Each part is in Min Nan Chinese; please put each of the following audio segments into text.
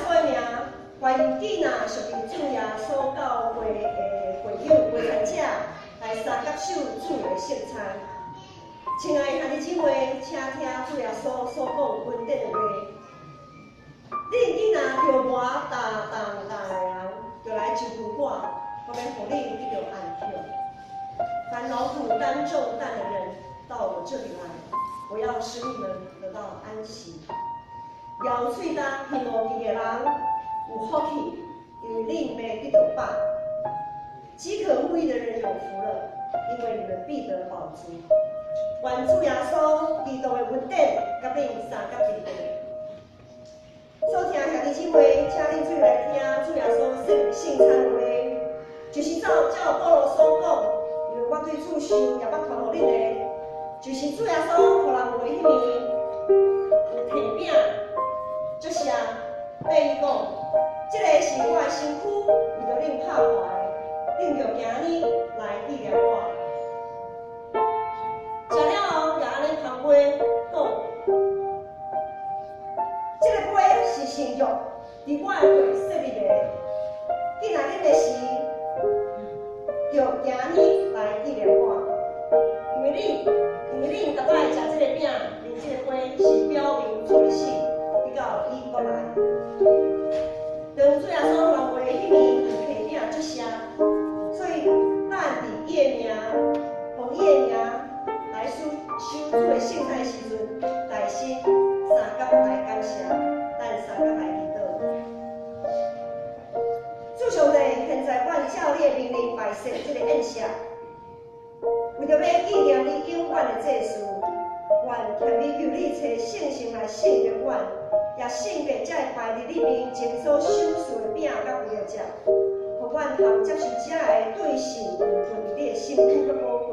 穌的名，歡迎囝仔屬佇主耶穌教會的會友陪參者來相佮守主的聖餐。親愛的兄弟姊妹，請聽主耶穌所講恩典的話。恁囝若著無擔重擔的人，就來就近我，我欲予恁得著安息。凡勞苦擔重擔的人，到我這裡來，我要使你們得到安息。枵喙焦彼無飢的人有福氣，因為恁欲得著飽。飢渴慕義的人有福了，因為你們必得飽足。願主耶穌基督的恩典，佮恁相佮佇。所聽兄弟姊妹，請恁做來聽主耶穌設立聖餐話，就是照保羅所講，因為我對主受也捌傳予恁的，就是主耶穌予人賣彼暝，有提餅，祝謝，對伊講：這个是我的身軀，為著恁拍破的，恁著行按呢來紀念我。食了後，也按呢捧杯講：這个杯是新約，佇我的血設立的。既然恁的時，就行按呢來紀念我。因為恁逐擺食這个餅，啉這个杯，是表明主的死，直到伊閣來。當主耶穌予人賣彼暝，就提餅祝謝，所以咱佇伊的名，奉伊的名來守守主的聖餐的時陣，大聲相佮來感謝，咱相佮來祈禱。主上帝，現在阮照你的命令擺設這个宴席，為著欲紀念你永遠的祭司，願謙卑求你差聖神來聖別阮，也聖別這个擺佇你面前所賞賜的餅佮杯來食，予阮通接受這个對聖有份佇你的身軀佮寶血。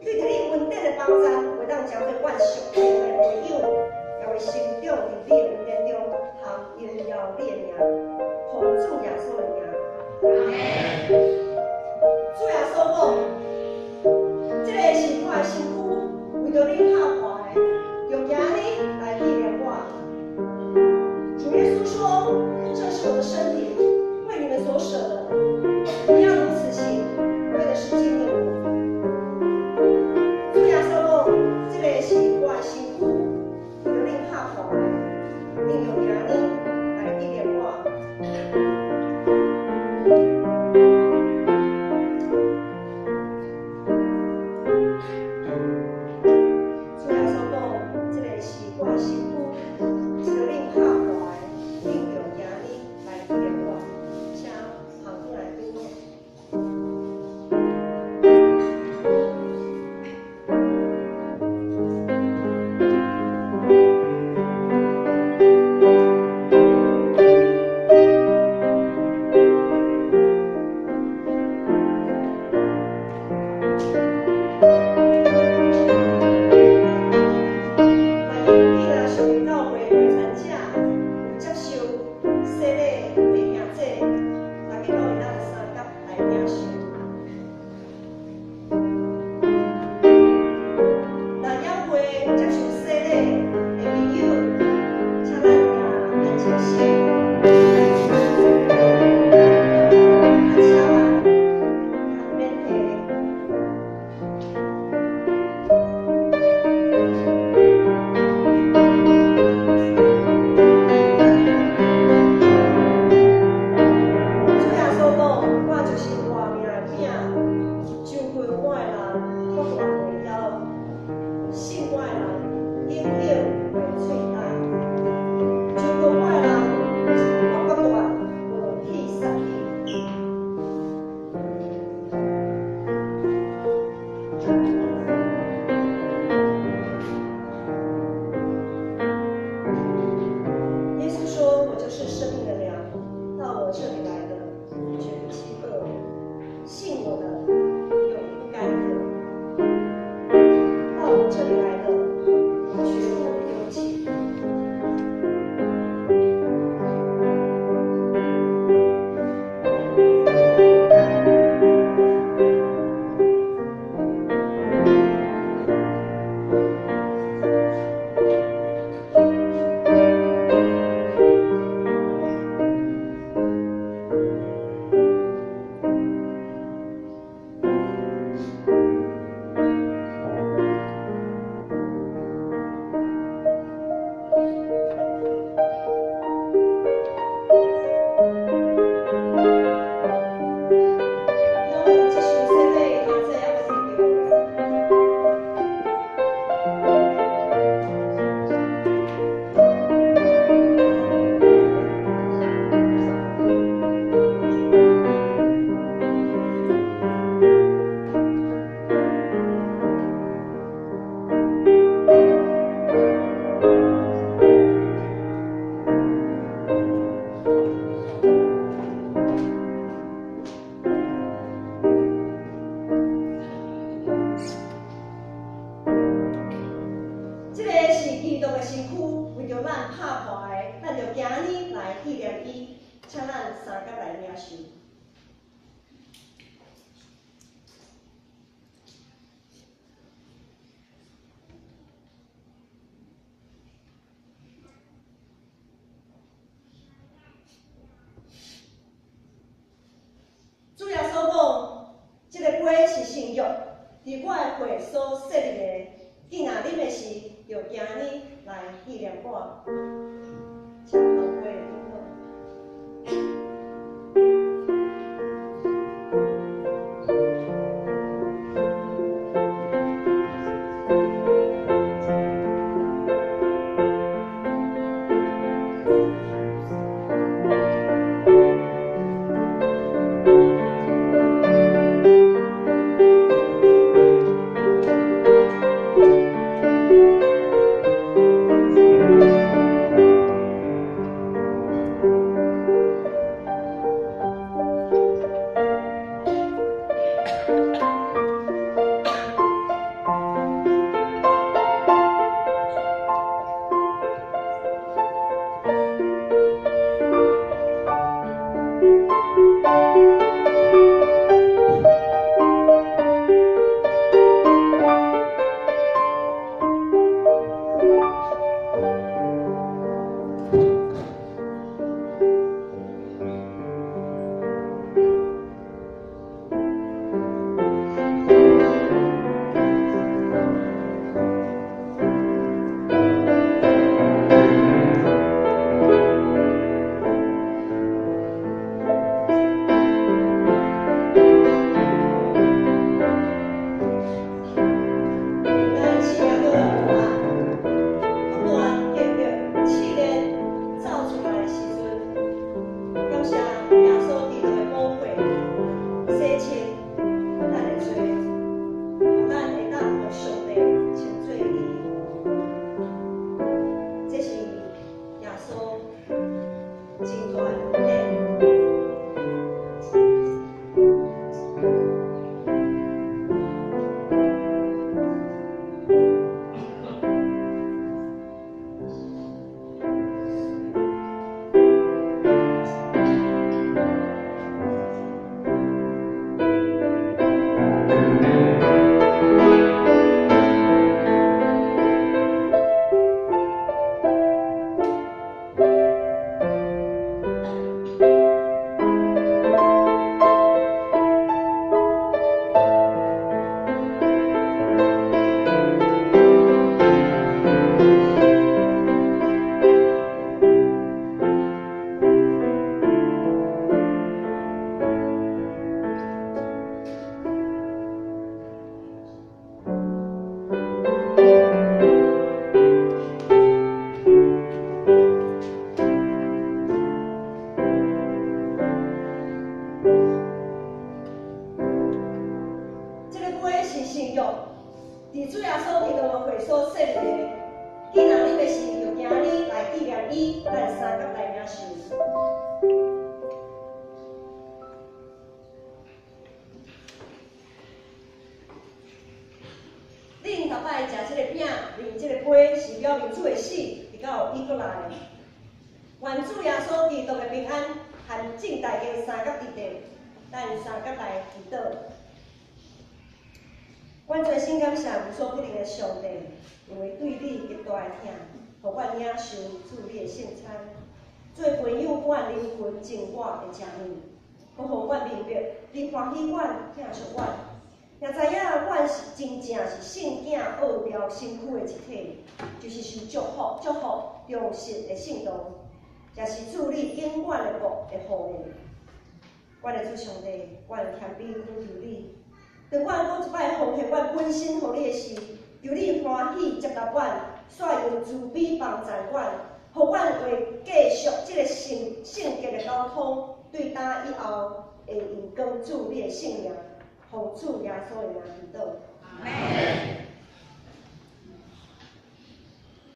對著你恩典的幫贊，會當成做阮屬靈的會友，也會成長佇你的恩典中，通榮耀你的名，奉主耶穌的名。主耶穌講：這个是我的身軀，為著恁拍破的，就行按呢來紀念我。主耶穌說：這是我的身體，為你們所捨的，你要如此行，為的是紀念我。主耶穌講：這个是我的身軀，為著恁拍破的，的，咱就今日來紀念伊，請咱相佮來領受。主耶穌講，這个杯是新約，佇我的血所設立的。囝若啉的時，就今日來紀念我。請同杯的禱告。這个杯是新約，佇主耶穌基督的血所設立的。囝若啉的時，就今日來紀念伊，咱相佮來領受。恁逐擺食這个餅，啉這个杯，是表明主的死，直到伊閣來。願主耶穌基督的平安，和眾大家相佮佇咧，咱相佮來祈禱。阮衷心感謝無所不能的上帝，因為對你極大的疼，予阮領受主你的聖餐，做培養阮靈魂淨我的食物，閣予阮明白你歡喜阮、疼惜阮，也知影阮是真正是聖囝奧妙身軀的一體，就是受祝福、祝福忠實的聖徒，也是主你永遠的國的後裔。阮的主上帝，阮謙卑懇求你。當阮閣一擺奉獻阮本身予你的時，求你歡喜接納阮，煞用慈悲幫助阮，予阮會繼續這个聖聖潔的交通，對今以後會榮光主你的聖名，奉主耶穌的名祈禱。阿們。